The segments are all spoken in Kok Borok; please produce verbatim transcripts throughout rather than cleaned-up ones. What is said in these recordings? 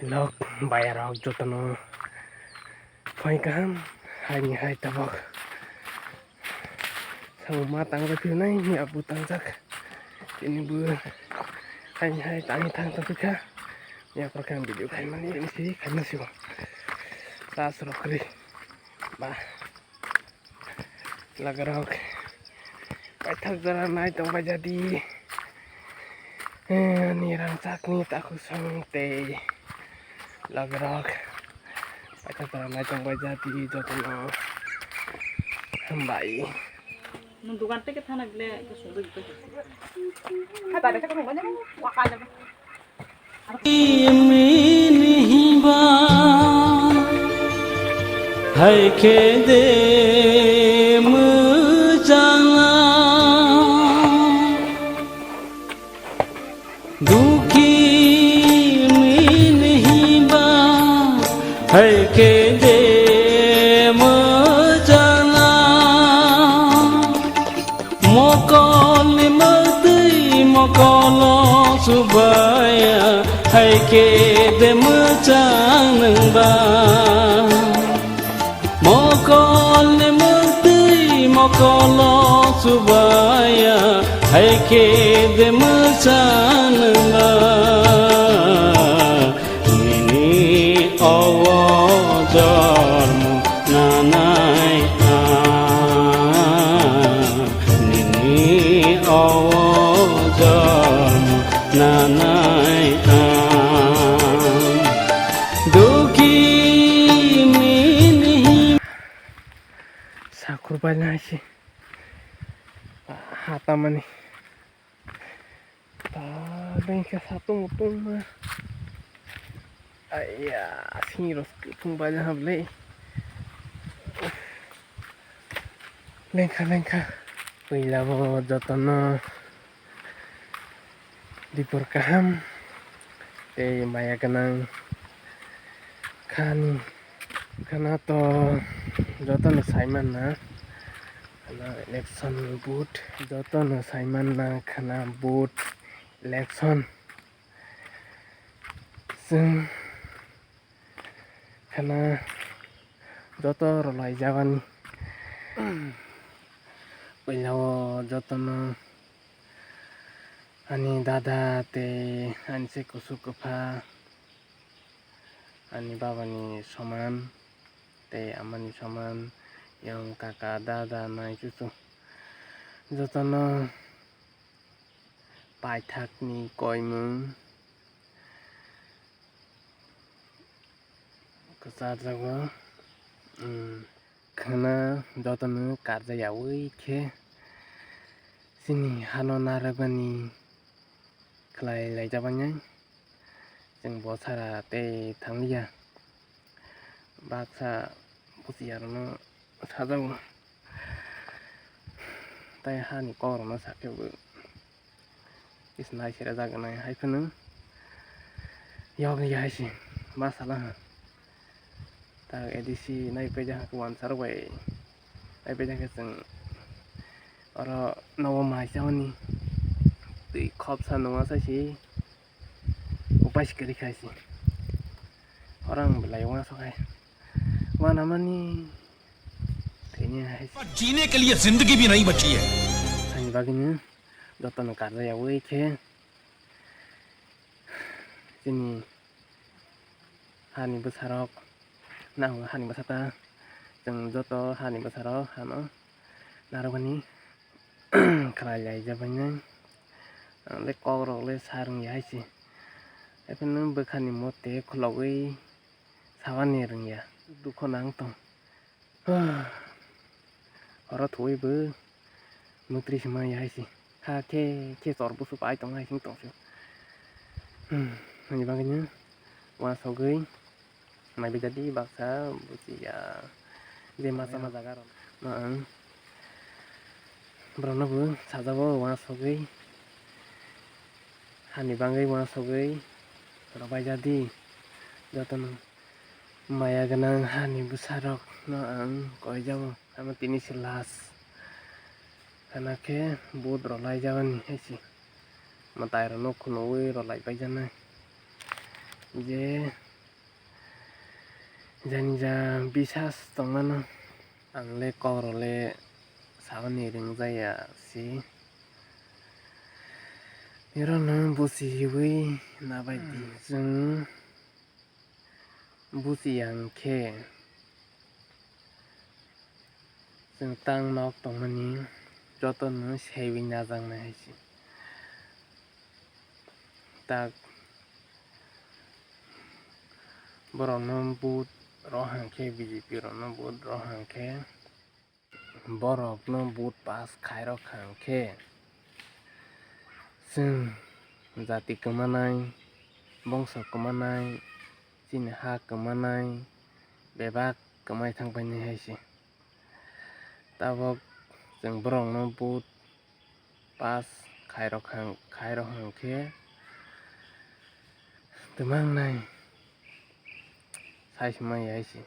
Lok bayarok jotono phai kaham, haini hai tabok. Samung ma tangjak phirnai, ni abu tangjak. Tini bu haini hai tangi thang tong kha. Ni aphor khe ang video khaimani, tini si khaima sio. Tas rok ri. Ba. Lagarok. Paithak jora nai tong bai jadi. Eh, ni rangchakni takhuk song tei lagarok. Paithak jora nai tong bai jadi jotono. Hambai. Nwng dugan teke thana bile, ito sunduk ito. Hai, pada sa ko mo, wala mo. Waka na. Mini hiba, hai khe de mwchang. Dukhi mini hiba, hai khe de mwchang. Mokolni mwktwi mokolo chubaya, hai khe de mwchang nwngba. Mokolni mwktwi mokolo chubaya, hai khe de mwchang nwngba. Nini owo jormo nanai ang, nini owo jormo nanai ang. Dukhi mini. Sakur bai nai si. Hatamani. Ta bengkha satung tungma. Aiya, sini ros kutung baja hablei. Lengkha lengkha. Puila bo jotono dipor kaham tei maya gwnang khani. Khana to jotono saimanna, khana election vote, jotono saimanna khana vote election. Chwng khana joto rwlai jabani. Puila o jotono ani dada tei ani se kusu kwpha. Ani babani soman tei amani soman, yang kaka, dada, nai chuchu jotono paithakni koimung kwcharjago. Khwna jotono karjayawi khe chini hano narwkmani khlai laijak bainai. Chwng bo sara tei thangliya. Baksa buchiya rokno sajago. Tei hani kok rokno sakhe bo. Kisa nai sera jaganai hai phano yokni hai se ma sala ha. Ta A D C nai paijak khe wansa rok bai nai paijak khe chwng oro nogo mai chamani twi khopsa nungya sai se upai se kwrwi khai se oro ang belai uansuk hai uanamani thwini hai se. जीने के लिए जिंदगी भी नहीं बची है। Ani bagwino jotono karjayawi khe chini hani bwsarok, nang hani bwsata, chwng joto hani bwsarok hano narwkmani khlai lai jabani. Ang le kok rok le sa rwngya hai se. Haikhe nwng bwkhani mote khulogwi sabani rwngya. Dukho nang tong. Oro thuwi bo mwtri se maya hai se. Kha khe khe chor busu pai tong hai sing tong se. Hmm, ani bagwi no uansugwi mai bai jadi baksa buchiya je masa ma jaga rok no ang borok no bo sajago uansugwi hani bagwi uansugwi rwbai jadi jotono. Maya gwnang hani bwsarokno ang koijago, omo tini se last. Hwnakhe vote rwlai jagani hai se. Mwtairokno khunui rwlai paijaknai. Je Jani ja bisas tongmano, ang le kokrok le sabani ringjaya si. Irokno busi hiwi nabai di. Hmm. Chwng busi yang khe, chwng tang nok tongmani jotono saiwi najaknai hai se. Tak borokno vote rohang khe, B J P rokno vote rohang khe, borokno vote pass khairok hang khe, chwng jati kwmanai, bongso kwmanai, chini ha kwmanai, bebak kwmai thang painai hai se. Tabok chwng borokno vote pass khairok hang, khairok hang khe twmangnai sai se mai hai se.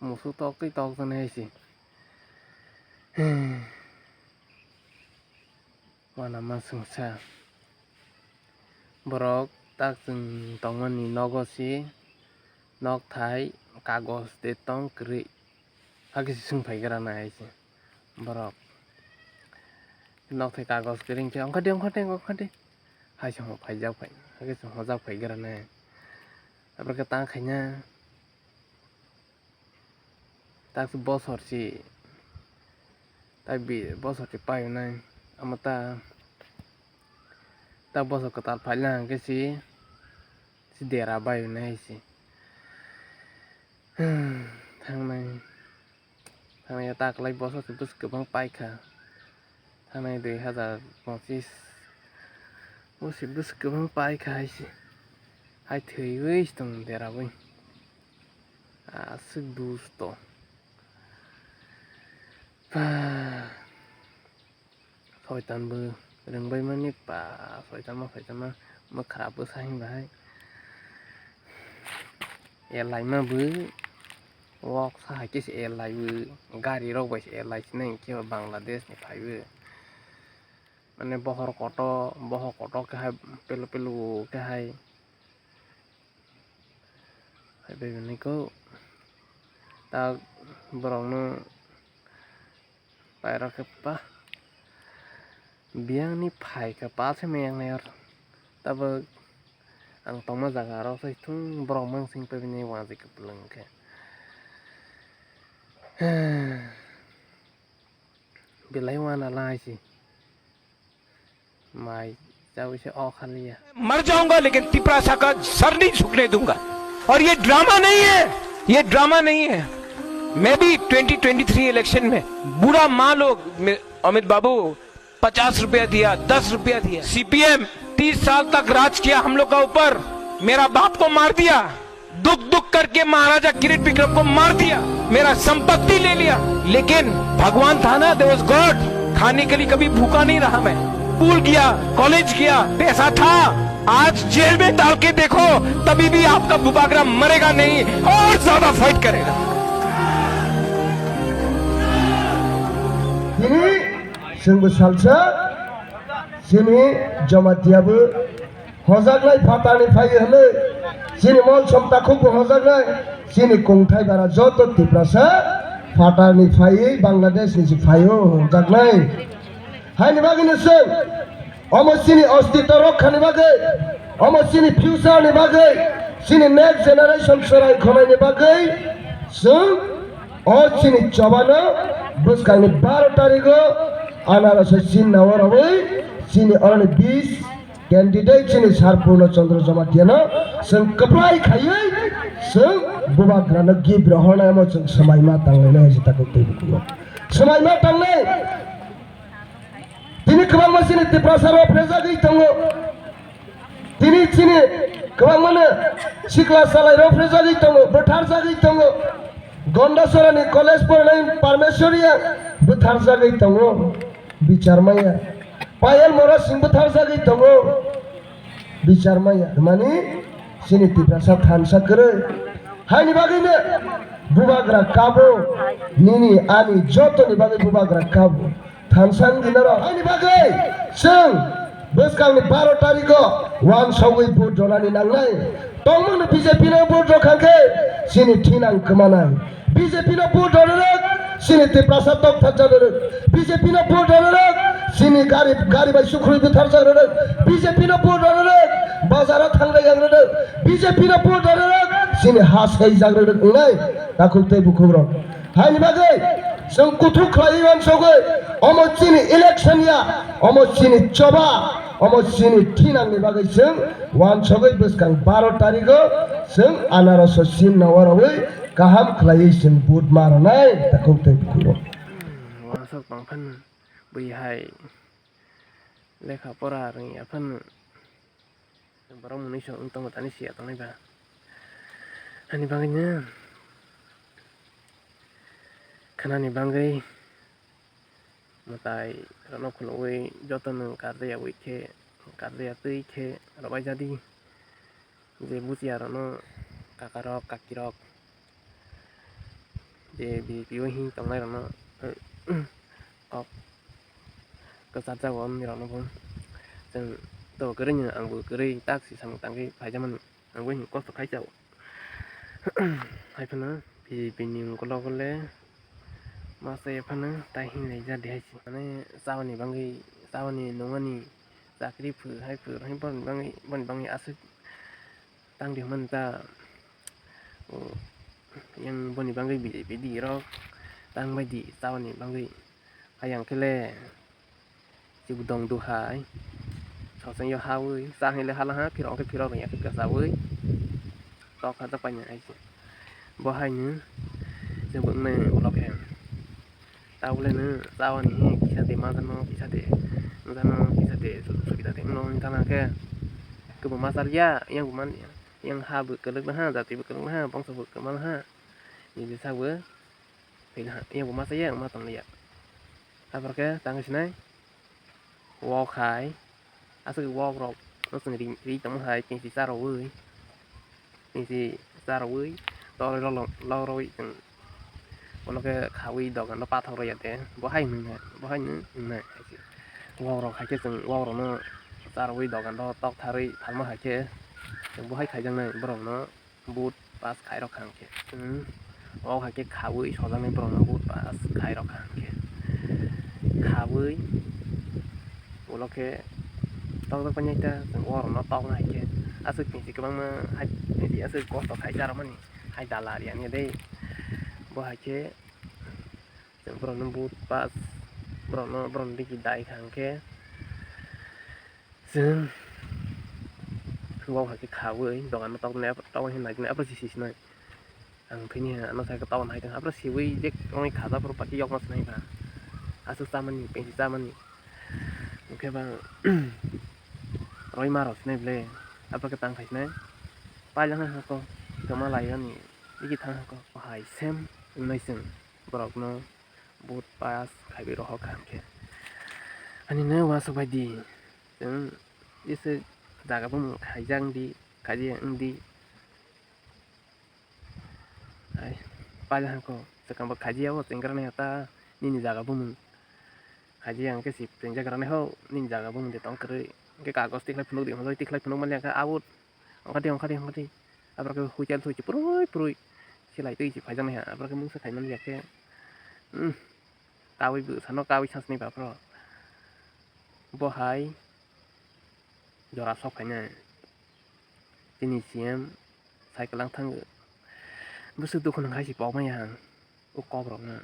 Musuk tok twi tok jani hai se. Uanama swngsa. Borok tak chwng tongmani nogo se, nokthai kagoj de tong kwrwi. Hakhe se swng phai gra nai hai se borok. Nokthai kagoj kwrwi hwnkhe, "Ongkha de, ongkha de, ongkha de," hai se hwnwi phaijak phai, hakhe se hwnjak phai gra nai. Aboni khe ta khaina. Tak bosor si, tak bi bosor si painai, ama ta, tak bosor kwtal phaila hwnkhe si, si dera bai nai si. Thangnai, thangnai tak lai bosor si bwswk kwbang paikha. Thangnai dui hazar pochis o se bwswk kwbang paikha hai se. Hai thwiwi se tong derawi. Aswk dusto. Pa. Soitan bo rwngbai mani pa. Soitan ma, soitan ma. Mwkhra bwsa himba hai. Elai ma bo. Wok sa hai khe se elai bo. Gari rok bai se elai sinai khe Bangladesh ni phai bo. Mane bohor koto, bohor koto khe hai pelu pelu khe hai. Hai bai mani ko. Tak borok no pairok khe pa. Biyang ni phai khe pa se meyang nai or. Tabuk ang tongma jaga aro sai thung borok mang sing pai bini wngkha kwplwng khe. Belai wana lai si. Mai chawi se o khaliya. मर जाऊंगा लेकिन तिपरासा का सर नहीं झुकने दूंगा। और ये ड्रामा नहीं है, ये ड्रामा नहीं है। मैं भी ट्वेंटी ट्वेंटी थ्री इलेक्शन में बुरा मान लो, मे-, अमित बाबू, पचास रुपया दिया, दस रुपया दिया। सीपीएम तीस साल तक राज किया हम लोग का ऊपर, मेरा बाप को मार दिया, दुख दुख करके महाराजा किरीट विक्रम को मार दिया, मेरा संपत्ति ले लिया, लेकिन भगवान था ना, there was God। खाने के लिए कभी भूखा नहीं रहा मैं। स्कूल गया, कॉलेज गया, पैसा था। आज जेल में डाल के देखो, तभी भी आपका बुबागरा मरेगा नहीं, और ज्यादा फाइट करेगा। Tini chwngbo salsa chini Jamatia bo hojaknai phatarni phaiwi hwnwi, chini mol som takhukbo hojaknai, chini kungthai bara joto Tiprasa phatarni phaiwi Bangladesh ni se phaio hojaknai. Haini bagwino chwng omo chini ostitw rokhani bagwi, omo chini future ni bagwi, chini next generation chwrai khwlaini bagwi chwng o chini chobano bwskangni baro tarigo anarosoi chinna o rwui chini oroni bis candidate chini Sir Purno Chandra Jamatia no chwng kwplai khaiwi chwng bubagrano gift rohornai omo chwng swmaima tanglainai hai se takhuk tei bukugo. Swmaima tangnai. Tini kwbangma chini Tiprasa rok phejagwi tongo. Tini chini kwbangmano sikla chalairok phejagwi tongo, bwtharjagwi tongo. Gondasorani college porinai Parmeswria bwtharjagwi tongo, bichar maya. Payal Mora Singh bwtharjagwi tongo, bichar maya. Mani chini Tiprasa thansa kwrwi. Haini bagwino bubagra kabo, nini ani jotoni bagwi bubagra kabo. Thansa wngwi norok haini bagwi chwng bwskangni baro tariko wansogwi vote rwnani nangnai. Tongmani B J P no vote rok kha khe chini thinang kwmanai. B J P no vote rok rwrwk chini Tiprasa tok thajak rwrwk. B J P no vote rok rwrwk chini gari, gari bai sukhri bwtharjak rwrwk. B J P no vote rok rwrwk bazar o thangrwk rwrwk. B J P no vote rok rwrwk chini ha saijak rwrwk wngnai takhuk tei bukhuk rok. Haini bagwi chwng kuthuk khlaiwi uansugwi omo chini election ya, omo chini choba, omo chini thinangni bagwi chwng uansugwi bwskang baro tarigo chwng anaroso sim no orowi kaham khlaiwi chwng vote ma rwnai takhuk tei bukhuk rok. Uansuk tong phano bwi hai lekha pora rwngya phano. Borok mwnwi se wng tongo tani siya tongnai ba. Ani bagwino khwnani bagwi mwtai rokno khulugwi jotono karjaya wi khe, karjaya twi khe rwbaijadi. Je bujiya rokno kakarok kakirok je B J P o him tongnai rokno kok kwchajak o wngni rokno bo chwng to kwrwini ang bo kwrwi tak si samung tangwi phaijak mani ang bo him kosto khai chao. Hai phano B J P ni ukolog le masa ya phano tai him lai ja de hai si mane chabani bagwi chabani nungmani chakri phu hai phu hai boni bagwi boni bagwi aswk tang di hwnmani ta. O, yang boni bagwi B J P di rok tang bai di chabani bagwi. Hayang khe le chibudong duhai soseng yo hawi cha hwnle hala ha phirok khe phirok rwya khe kwchawi tok ha jak paina hai se. Bo hai no chwng bo wngnai ulo khe. Tabole no chabani kisa de majano kisa de majano kisa de subida de wngno wngkha na khe kwbangma chaliya yang bo man yang ha bo kwlwk naha jati bo kwlwk naha bongso bo kwma naha nini sak bo thwi naha yang bo ma chaya wngma tong liya. Aboro khe tang sinai wok hai aswk wok rok no chwng ri ri tongma hai tengsi cha rwui. Nisi cha rwui toroi lok rwui chwng bono khe khaui dogan o pathor rwya de bo hai hwnwi bo hai hwnwi hwnwi wok rok hai khe chwng wok rok no cha rwui dogan o tok tharwi phalma hai khe chwng bo hai khaijaknai borok no vote pass khai rok kha hwnkhe chwng wok hai khe khaui sojaknai borok no vote pass khai rok kha hwnkhe khaui ulo khe tok tok painai ta chwng wok rok no tok nai khe aswk tongsi kwbangma hai aswk kosto khai cha rwmani. Hai dala riyani de bo hai khe chwng borokno vote pass borokno borokni digi dai kha hwnkhe chwng wok hai khe khaui dogan no tok nai abo tok nai nai abo si si sinai ang thwini ha ano sai khe tok nai tong abo siui je tok nai kha jaboro pati yok ma sinai ba aswk chamani pensi chamani hwnkhe ba roi ma rok sinai ble abo khe tang khai sinai. Pailangkha hwnkhe kok tongma laiyani bigi thang hwnkhe hai sem wngnai chwng borokno vote pass khaiwi rohor kha hwnkhe. Ani no uansuk bai di chwng jesa jaga bumung khaijak wng di khaijak wng di. Ai pailangkha hwnkhe swkang bo khaijak o chengkra nai ta nini jaga bumung. Khaijak ya hwnkhe si pringjak rani ho nini jaga bumung de tong kwrwi. Hwnkhe kagoj tikhlai phunuk di hwnjai tikhlai phunuk manliya khe abot ongkhadi ongkhadi ongkhadi aborok khe huichal thoi se purui purui silai twi se phaijaknai ha aborok khe mungsa khaimani ya khe kaui bwsano kaui sansani baphro bo hai jora sok khainai chini C M sai kwlang thango bwswk dukhu nang hai se pok manya ang o kok rok no.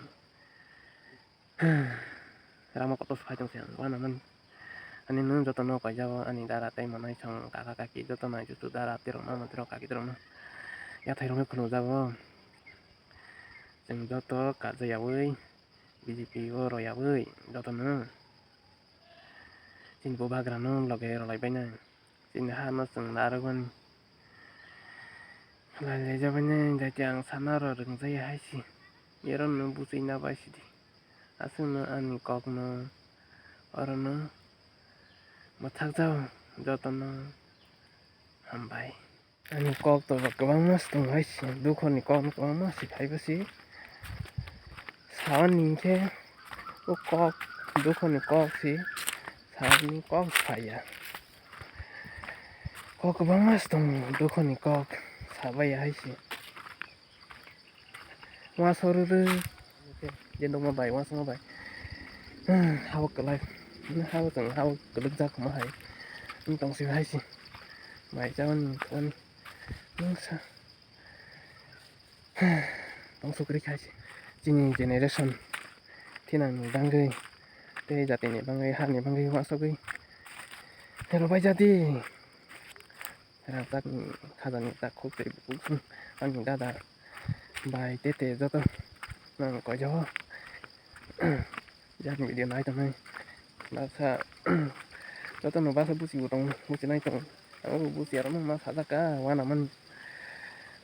Rama kotor se phai tong se ang uanamani. Ani nwng jotono kaijago ani dara tei manai song kaka kaki joto nai chuchu dara tirok mama tirok kaki tirok no yathai rok no khuluk jago. Chwng joto kajayawi B J P o royawi jotono chini bubagra no loge rwlai bainai. Chini ha no chwng narwkmani. Lailai jabani jati ang sana rw rwngjaya hai se. Ero no bujui na bai sidi. Aswk no ani kok no oro no mwthak jao joto no hambai. Ani kok to kwbangma se tongo hai se dukho ni kok no kwbangma se phai bo se. Sawan ni hinkhe o kok dukho ni kok se sawan ni kok se phai ya. Kok kwbangma se tongo, dukhoni kok sabai hai se. Uansuk rwrw je nukma bai, uansukma bai. Hmm, habo kwlai, habo chwng habo kwlwkjak kwma hai. Wng tong swi hai se. Mai chabani thani. Nwng sa. Tong sukri khai se. Chini generation thinangni bangwi, tei jatini bangwi, hani bangwi uansugwi rwbai jadi. Rangchakni khajani takhuk tei bukhuk ani dada bai tete joto nang koijago. Jani video nai tongnai baksa joto no baksa busi bo tong busi nai tong. Ang bo busi aro ma sajak ka wana mani.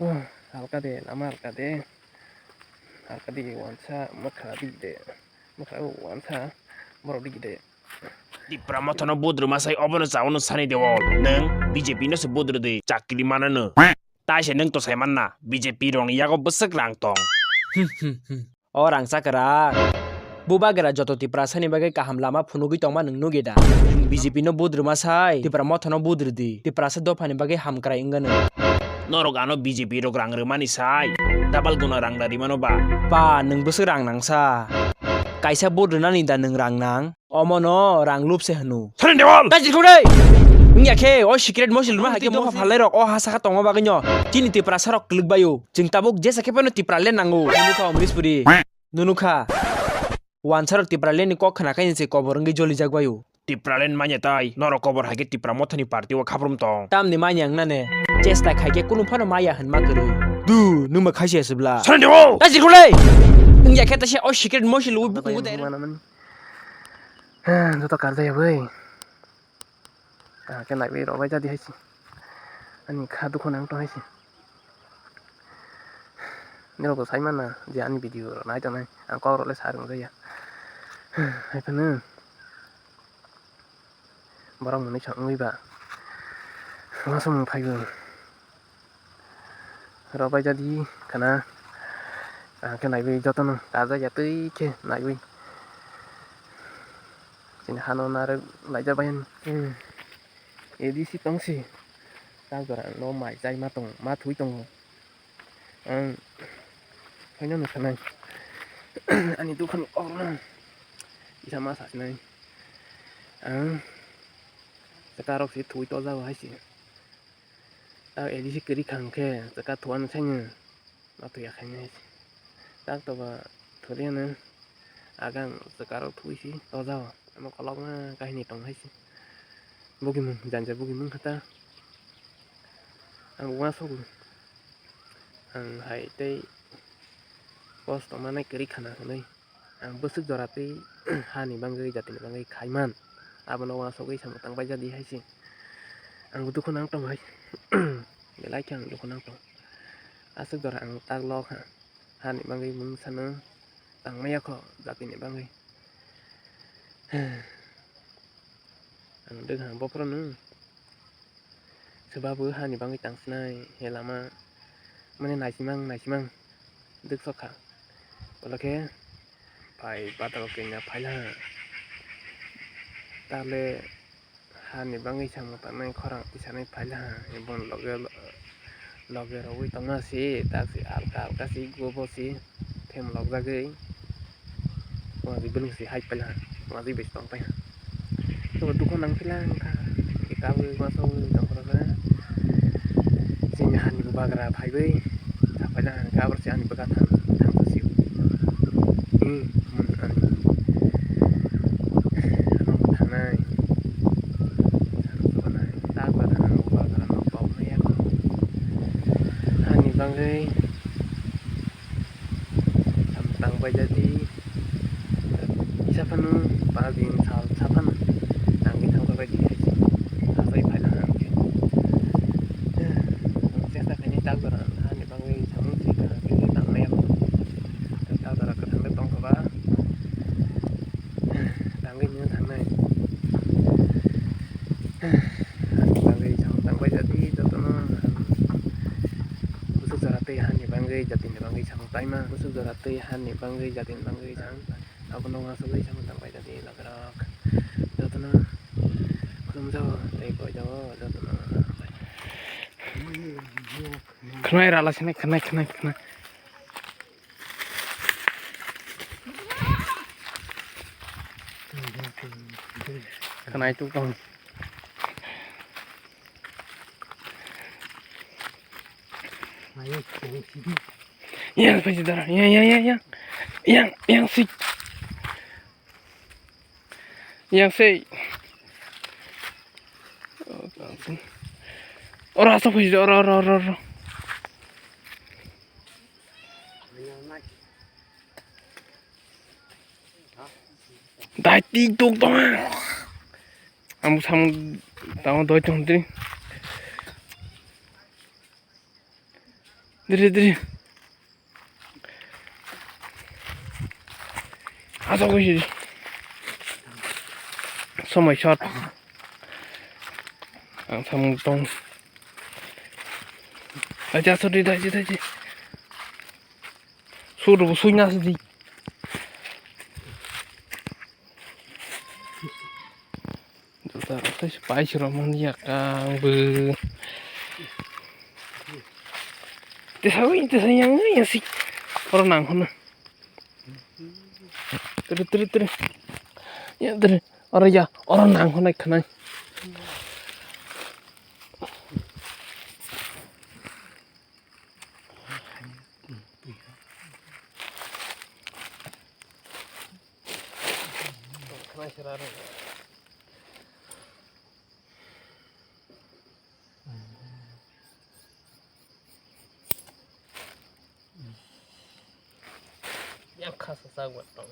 Oh, halka de lama halka de. Halka de wansa mokha di de. Mokha wansa borok di de. Tipra mothano budruma sai obono chaono sani de ol. Nwng B J P no se budru di chakri manano. Tai se nwng to sai manna B J P rong yago bwswk rang tong. O rang chakra. Bubagra joto Tiprasa ni bagwi kaham lama phunugwi tongma nwng nugi da? Nwng B J P no budruma sai Tipra mothano budru di. Tiprasa dophani bagwi hamkrai wngano. Norok ano B J P rok rang rwmani sai double gono rang da rimano ba? Pa, nwng bwswk rang nangsa. Kaisa budrunani da nwng rang nang? Omono rang lupse hwnu. Sajirkuk dei! Wngya khe o secret mosil rwma hai khe mokha phalnai rok o ha saka tongma bagwino chini Tiprasa rok kwlwk baio. Chwng tabuk jesa khe phano Tipraland nango. Nunu kha Omrishpuri. Nunu kha. Wansa rok Tipraland ni kok khna khe se kobor wngwi jolijak baio. Tipraland manya tai norok kobor hai khe Tipra mothani party o khaprum tong. Tamni manya wngna ne. Chesta khai khe kunu phano maya hwnma kwrwi. Du, nwng ba khai se aswbla. Sajirkuk dei! Wngya khe ta se o secret mosil rwui bukungo dai. Joto karjaya bai. Kaham khe naiwi rwbai jadi hai se. Ani kha dukhu nang tong hai se. Nirok bo sai mana je ani video rok nai tongnai. Ang kok rok le sa rwng jaya. Hai phano borok mwnwi sa wngwi ba. Uansukmung phaibo. Rwbai jadi khana. Kaham khe naiwi jotono karjak ya twi khe naiwi. Chini hano narwk laijak bai ani. Hmm. A D C tong si. Tak jora ang no mai chai ma tong, ma thwi tongo. Ang phaino nukha nai. Ani dukhan ni kok no kisa ma sa sinai. Ang chwkarok se thwi tojak hai se. Tak A D C kwrwi kha hwnkhe chwka thuano saino ma thwi ya khainai. Tak toba thwriyano agang chwkarok thwi se tojao. Omo kolokma kahini tong hai se. Bugimung, janja bugimung kha ta. Ang uansukgo. Ang hai tei kosto manai kwrwi khana hwnwi. Ang bwswk jora tei hani bagwi, jatini bagwi khai man, abono uansugwi samung tang bai jadi hai se. Ang dukhu nang tong hai. Belai khe ang dukhu nang tong. Aswk jora ang tak lok ha. Hani bagwi mung sano tang maya kho jatini bagwi. Ang dwkha bophorono swbabo hani bagwi tang sinai he lama mane naisimang naisimang dwk sokha. Ulo khe pai patalo kenya phaila tale hani bagwi samung tangnai khorang tisanai phaila boni loge loge rogwi tongma si tak si alka alka si gobo si them logjagwi. Wngwi belong si hai paila, wngwi bai tong paila. Tobo dukha nang paila wngkha. Tabwi uansugwi tongkha rwkha. Chini hani bubagra phaiwi sapaila wngkha, aboni si ani bwkha thang thang sio. Hmm, mun ani. Ano thangnai. Ano thangnai. Tak ba thang bubagra no kok maya. Hani bagwi Samung tang bai jadi kisa phano para din sal sa phano tangwi thang bai di hai se. Asai phaina hang khe. Chesta khaini tak jora hani bagwi samung se kaham khe tang maya. Tak jora kwthang le tong kha ba. Tangwi nw thangnai. Hani bagwi samung tang bai jadi jotono. Bwswk jora tei hani bagwi jatini bagwi samung taima. Bwswk jora tei hani bagwi jatini bagwi samung taima. Abono uansugwi samung tang bai jadi logerok. Jotono khulumjago tei koijago jotono. Khnai rala sini, khnai, khnai, khnai. Khnai tu tong. Yang, phaisi dara. Yang, yang, yang, yang. Yang, yang, si. Yang, si. Ora, asok phaisi, ora, ora, ora, ora. Dai tik tok tong. Ang samung tamo doi tong diri. Diri, diri. Asok oi sidi. Somoi shot. Ang samung tong. Aja sudi daji daji. Suru bu suina sudi. Pai siro mani yakang bu. Tesa wi tesa yang yang si. Oro nang hono. Tere, tere, tere. Ya, tere. Oro ya, oro nang hono khnai. Yang khasa sagwa tong.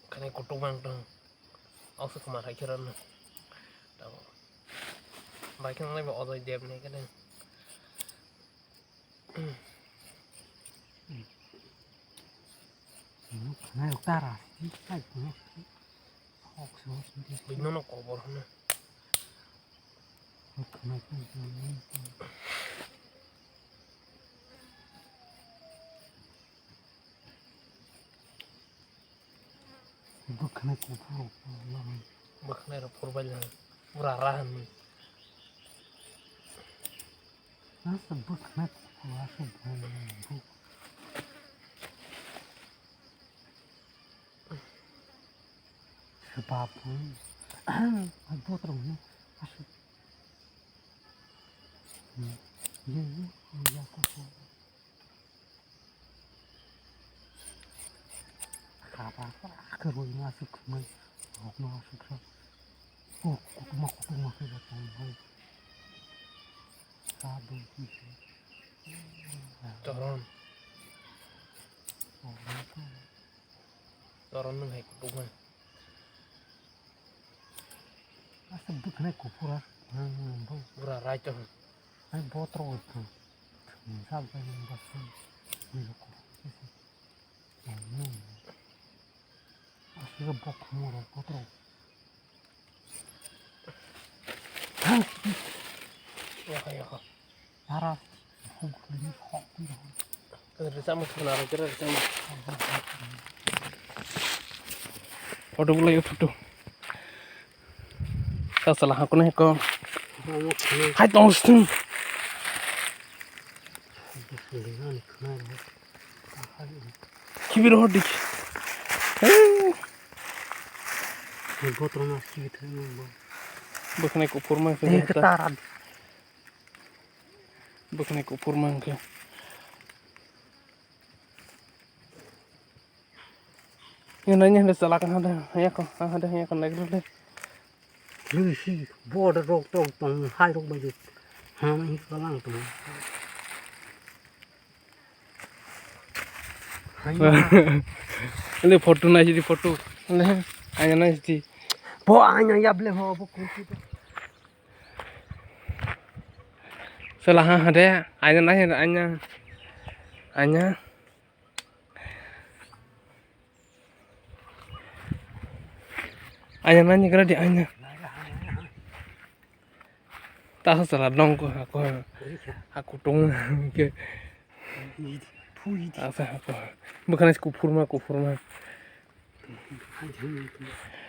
Khani kutuk mang tong. Osu khama hai khera no. Tamo. Bai khana nai ba Ojoy Dev ni kene. Khana yok tara. Hai khana. Hok so. Bino no kobor hana. Bwkhwnai kuphur rok purbailai. Bwkhwnai rok purbailai. Pura rahan. Asa bwkhwnai kuphur asa bwkhwnai. Sebab pun. Ai botrok ni. Asuk. Ye, ye, ye, ya, ko, ko. Kha ba, kha roi ma asuk khmai. Rok no asuk kha. Ko, ko, ko, ma, ko, ko, ma, ko, ko, ko, ma. Sa bu, bu, bu. Toron. Toron. Toron nung hai kutuk ma. Asa bwkhwnai kuphur ah. Hmm, hmm, bo. Pura right to. Ai botrok wngkha. Sal pai nang bas. Ni ko. Asa bok khumoro botrok. Oho, oho. Ara, huk, huk, huk. Rwchapmung khna rw khe rwchapmung. Photo bo lai photo. Sasala hakuna heko. Hai tong sing. Kibir hor dik. Botol mas kibir thang bo. Bwkhwnai kuphur ma khe. Tara. Bwkhwnai kuphur ma hwnkhe. Nini nini chala kha hade, haya kho, hade, haya kho, naikhe le. Nini si, boda rok tok tong, hai rok bai. Ha, nini kalang tong. Haya. Ele photo nai sidi photo. Ele, anya nai sidi. Bo anya yable ho, bo kunti. Sala ha ha de, aina nai ha de, aina. Aina. Aina nani kara di aina. Ta sa sala dong ko ha ko. Ha ko tong ke. Pui di. Asa, apa? Bukan es kufur mah, kufur mah. Hai, hai, hai.